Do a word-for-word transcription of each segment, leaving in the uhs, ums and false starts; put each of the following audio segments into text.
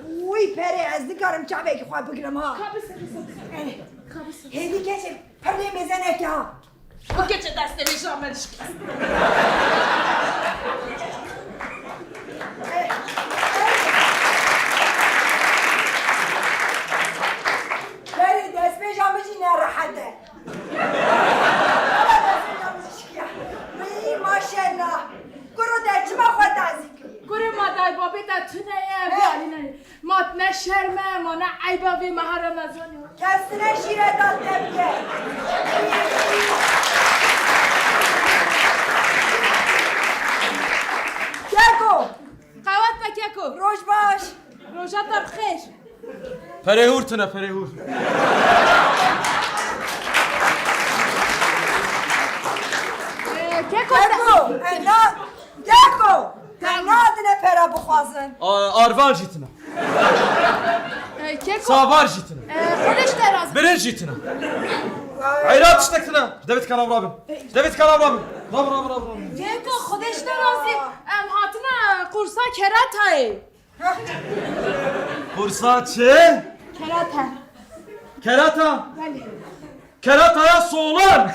Wî perê ez nikarim çavekî xwe bigirim ha. Ka bisekî, bisekî. Eh. Ka bisekî. Hêdî keçê pirlê mêze neke ha. Keçê destê wî ji me dişkî. Berê destpêja min jî ne rehet e. Wala destpêja min jî şikiya. Wî maşallah. Kuro te çima xwe tazî kiriye? Kurê ma dayê babê te tune ye, He. biyanîne. Ma ne şerm e, ma ne eyb e vê meha Remezanê. Kes tine şîreta te bike. Keko! Qewet be Keko! Roj baş! Roja te bi xêr! Perê hûr tune, perê hûr. Ee, Keko, Keko! Ena! Keko! Te nadine pera bixwazin. A, arvan jî tune. Ee, Keko. Savar jî tune. Ee, Xwedê ji te razî. Birinc jî tune. Eyra tiştek tune. Ji devê tikana rabin. Ji devê tikana rabin. Rabin, rabin, rabin, rabin. Keko, Xwedê ji te razî. Em hatine qursa keratayê. Qursa çi? Kerata. Kerata? Belê. Kerataya solan.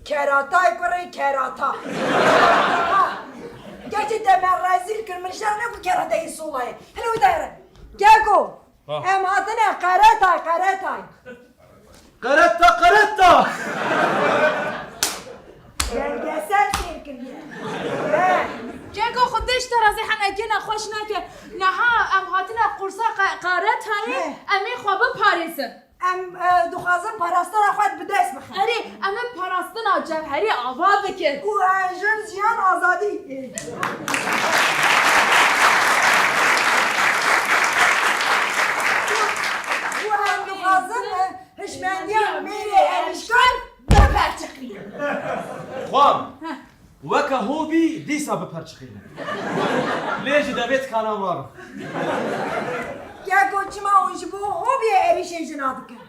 Keratay kurê kerata. Geçê te me rezîl kir, min şer ne ku keratayê solayê. Hele wî dayre. Keko. Ha. Em hatine qeretay, qeretay. Qereta, qereta! Belgesel sêr kiriye. He. Keko, Xwedê ji te razî, henekê nexweş neke. Niha em hatine qursa qe-, qaretayê, He. em ê xwe biparêzin. Em, e, dixwazin parastina xwe bi dest bixin. Erê, em ê parastina cewherî ava bikin. Û, e, jin, jiyan, azadî. Û em dixwazin, e, hişmendiya mêrê Erîşkan biperçiqînin. Xwam, Heh. weke hobî dîsa biperçiqînin. Lê ji devê tikana waro. Keko, çima hûn ji bo hobiyê êrîşê jina dikin?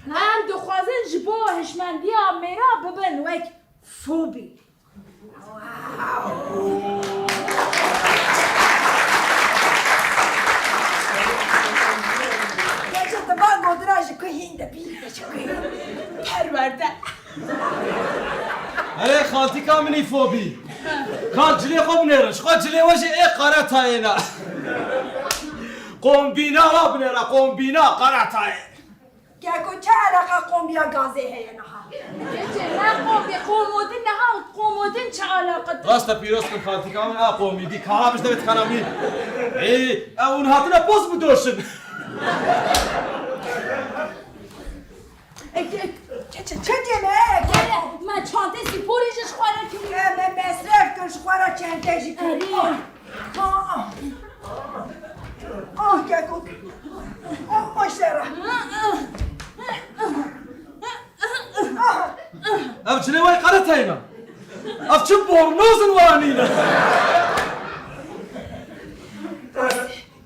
Em dixwazin ji bo hişmendiya mêra bibin wek fobî. Keçe, tu van gotina ji ku hîn de bî, ji ku hîn. Perwerde. Erê, xaltîka min î fobî. Kal cilê xwe binêrin. Ji xwe cilê we jî ê qere tayê ne. Kombîna wa binêre, kombîna qere tayê. Keko, çi eleqa qombiya gazê heye niha? Keçê, ne qombî, qomodin niha, qomodin çi eleqa? Rast e, pîroz kim xaltîka min, a qomî dî, kara bi ji devê tikana min. Ê, ew hûn hatine poz bidoşin. E, ke-, keçê, keçê me, Keko. Me çantê sporî jî ji xwe re kiriye. Me, me mesref kir, ji xwe re çente jî kir. Erê. Ah, ah. Ah, Keko. Ah, ah, şera. Ev cilê wê qere teyna. Ev çi bornozin wanîne.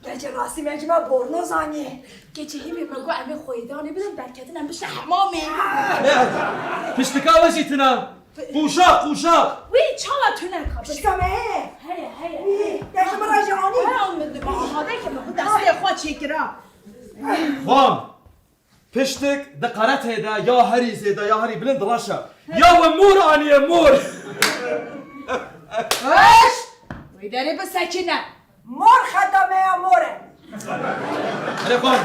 Gece rastî me cima bornoz aniye. Gece hîvê me got em ê xweydanê bidin derketin em bişin hemamê. Piştika we jî tine. Qûşaq, qûşaq. Wî çawa tune ka? Pişka me heye. Heye, heye. Wî, ya ji min re jî anî. He, min dima amade ke min xwe destê xwe çêkira. Xwam. Piştik di qeretê de ya herî zêde ya herî bilind direşe. Ya we mor aniye mor. Heş! Wê derê bisekine. Mor xeta me ya mor e. Erê xwe.